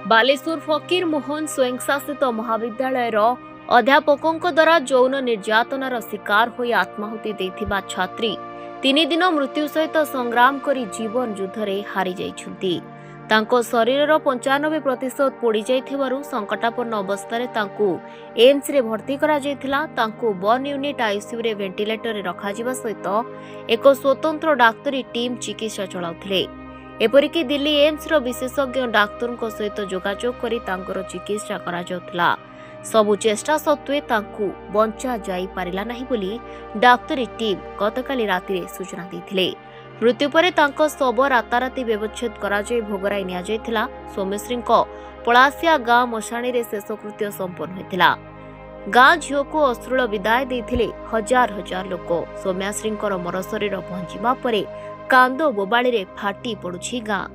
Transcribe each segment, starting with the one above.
ବାଲେଶ୍ୱର ଫକୀର ମୋହନ ସ୍ୱୟଂଶାସିତ ମହାବିଦ୍ୟାଳୟର ଅଧ୍ୟାପକଙ୍କ ଦ୍ୱାରା ଯୌନ ନିର୍ଯାତନାର ଶିକାର ହୋଇ ଆତ୍ମାହୁତି ଦେଇଥିବା ଛାତ୍ରୀ 3 ଦିନ ମୃତ୍ୟୁ ସହିତ ସଂଗ୍ରାମ କରି ଜୀବନ ଯୁଦ୍ଧରେ ହାରିଯାଇଛନ୍ତି। ତାଙ୍କ ଶରୀରର 95% ପୋଡ଼ିଯାଇଥିବାରୁ ସଙ୍କଟାପନ୍ନ ଅବସ୍ଥାରେ ତାଙ୍କୁ ଏମ୍ସରେ ଭର୍ତ୍ତି କରାଯାଇଥିଲା। ତାଙ୍କୁ ବର୍ନ ୟୁନିଟ୍ ଆଇସିୟୁରେ ଭେଣ୍ଟିଲେଟରରେ ରଖାଯିବା ସହିତ ଏକ ସ୍ୱତନ୍ତ୍ର ଡାକ୍ତରୀ ଟିମ୍ ଚିକିତ୍ସା ଚଳାଉଥିଲେ। ଏପରିକି ଦିଲ୍ଲୀ ଏମ୍ସର ବିଶେଷଜ୍ଞ ଡାକ୍ତରଙ୍କ ସହିତ ଯୋଗାଯୋଗ କରି ତାଙ୍କର ଚିକିତ୍ସା କରାଯାଉଥିଲା। ସବୁ ଚେଷ୍ଟା ସତ୍ତ୍ୱେ ତାଙ୍କୁ ବଞ୍ଚା ଯାଇପାରିଲା ନାହିଁ ବୋଲି ଡାକ୍ତରୀ ଟିମ୍ ଗତକାଲି ରାତିରେ ସୂଚନା ଦେଇଥିଲେ। ମୃତ୍ୟୁ ପରେ ତାଙ୍କ ଶବ ରାତାରାତି ବ୍ୟବଚ୍ଛେଦ କରାଯାଇ ଭୋଗରାଇ ନିଆଯାଇଥିଲା। ସୌମ୍ୟଶ୍ରୀଙ୍କ ପଳାସିଆ ଗାଁ ମଶାଣିରେ ଶେଷକୃତ୍ୟ ସମ୍ପନ୍ନ ହୋଇଥିଲା। ଗାଁ ଝିଅକୁ ଅଶ୍ରୁଳ ବିଦାୟ ଦେଇଥିଲେ ହଜାର ହଜାର ଲୋକ। ସୌମ୍ୟାଶ୍ରୀଙ୍କର ମରଶରୀର ପହଞ୍ଚିବା ପରେ କାନ୍ଦ ବୋବାଳିରେ ଫାଟି ପଡୁଛି ଗାଁ।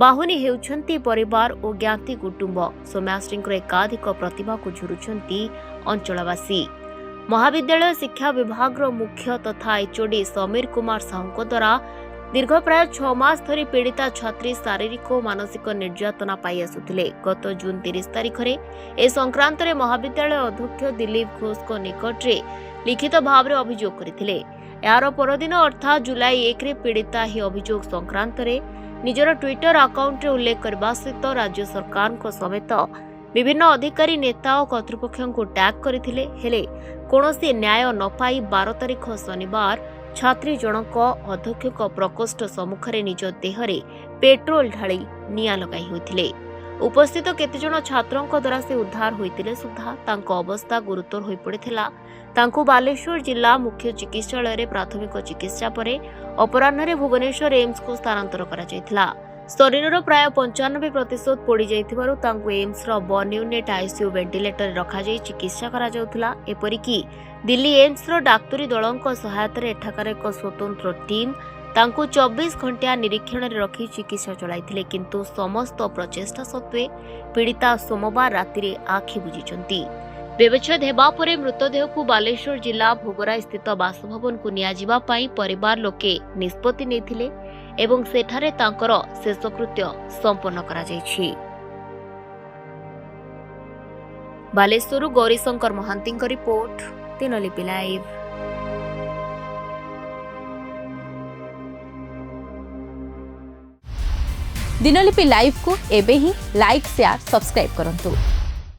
ବାହୁନି ହେଉଛନ୍ତି ପରିବାର ଓ ଜ୍ଞାତି କୁଟୁମ୍ବ। ସୌମ୍ୟାଶ୍ରୀଙ୍କର ଏକାଧିକ ପ୍ରତିଭାକୁ ଝୁରୁଛନ୍ତି ଅଞ୍ଚଳବାସୀ। ମହାବିଦ୍ୟାଳୟ ଶିକ୍ଷା ବିଭାଗର ମୁଖ୍ୟ ତଥା ଏଚ୍ଓଡି ସମୀର କୁମାର ସାହୁଙ୍କ ଦ୍ୱାରା ଦୀର୍ଘ ପ୍ରାୟ 6 ମାସ ଧରି ପୀଡ଼ିତା ଛାତ୍ରୀ ଶାରୀରିକ ଓ ମାନସିକ ନିର୍ଯାତନା ପାଇ ଆସୁଥିଲେ। ଗତ ଜୁନ୍ 30 ତାରିଖରେ ଏ ସଂକ୍ରାନ୍ତରେ ମହାବିଦ୍ୟାଳୟ ଅଧ୍ୟକ୍ଷ ଦିଲ୍ଲୀପ ଘୋଷଙ୍କ ନିକଟରେ ଲିଖିତ ଭାବରେ ଅଭିଯୋଗ କରିଥିଲେ। ଏହାର ପରଦିନ ଅର୍ଥାତ୍ ଜୁଲାଇ 1ରେ ପୀଡ଼ିତା ଏହି ଅଭିଯୋଗ ସଂକ୍ରାନ୍ତରେ ନିଜର ଟ୍ୱିଟର ଆକାଉଣ୍ଟରେ ଉଲ୍ଲେଖ କରିବା ସହିତ ରାଜ୍ୟ ସରକାରଙ୍କ ସମେତ ବିଭିନ୍ନ ଅଧିକାରୀ, ନେତା ଓ କର୍ତ୍ତୃପକ୍ଷଙ୍କୁ ଟ୍ୟାଗ୍ କରିଥିଲେ। ହେଲେ କୌଣସି ନ୍ୟାୟ ନ ପାଇ 12 ତାରିଖ ଶନିବାର ଛାତ୍ରୀ ଜଣକ ଅଧ୍ୟକ୍ଷଙ୍କ ପ୍ରକୋଷ୍ଠ ସମ୍ମୁଖରେ ନିଜ ଦେହରେ ପେଟ୍ରୋଲ ଢାଳି ନିଆଁ ଲଗାଇ ହୋଇଥିଲେ। ଉପସ୍ଥିତ କେତେଜଣ ଛାତ୍ରଙ୍କ ଦ୍ୱାରା ସେ ଉଦ୍ଧାର ହୋଇଥିଲେ ସୁଦ୍ଧା ତାଙ୍କ ଅବସ୍ଥା ଗୁରୁତର ହୋଇପଡ଼ିଥିଲା। ତାଙ୍କୁ ବାଲେଶ୍ୱର ଜିଲ୍ଲା ମୁଖ୍ୟ ଚିକିତ୍ସାଳୟରେ ପ୍ରାଥମିକ ଚିକିତ୍ସା ପରେ ଅପରାହ୍ନରେ ଭୁବନେଶ୍ୱର ଏମ୍ସକୁ ସ୍ଥାନାନ୍ତର କରାଯାଇଥିଲା। ଶରୀରର ପ୍ରାୟ 95% ପୋଡ଼ିଯାଇଥିବାରୁ ତାଙ୍କୁ ଏମ୍ସର ବର୍ନ ୟୁନିଟ୍ ଆଇସିୟୁ ଭେଣ୍ଟିଲେଟରରେ ରଖାଯାଇ ଚିକିତ୍ସା କରାଯାଉଥିଲା। ଏପରିକି ଦିଲ୍ଲୀ ଏମ୍ସର ଡାକ୍ତରୀ ଦଳଙ୍କ ସହାୟତାରେ ଏଠାକାର ଏକ ସ୍ୱତନ୍ତ୍ର ଟିମ୍ ତାଙ୍କୁ 24 ଘଣ୍ଟିଆ ନିରୀକ୍ଷଣରେ ରଖି ଚିକିତ୍ସା ଚଳାଇଥିଲେ। କିନ୍ତୁ ସମସ୍ତ ପ୍ରଚେଷ୍ଟା ସତ୍ତ୍ୱେ ପୀଡ଼ିତା ସୋମବାର ରାତିରେ ଆଖି ବୁଜିଛନ୍ତି। ବ୍ୟବଚ୍ଛେଦ ହେବା ପରେ ମୃତଦେହକୁ ବାଲେଶ୍ୱର ଜିଲ୍ଲା ଭୋଗରାଇ ସ୍ଥିତ ବାସଭବନକୁ ନିଆଯିବା ପାଇଁ ପରିବାର ଲୋକେ ନିଷ୍ପତ୍ତି ନେଇଥିଲେ ଏବଂ ସେଠାରେ ତାଙ୍କର ଶେଷକୃତ୍ୟ ସମ୍ପନ୍ନ କରାଯାଇଛି। ବାଲେଶ୍ୱରରୁ ଗୌରୀଶଙ୍କର ମହାନ୍ତିଙ୍କ ରିପୋର୍ଟ, ଦିନଲିପି ଲାଇଭ୍। ଦିନଲିପି ଲାଇଭ୍କୁ ଏବେ ହିଁ ଲାଇକ୍, ସେୟାର, ସବସ୍କ୍ରାଇବ୍ କରନ୍ତୁ।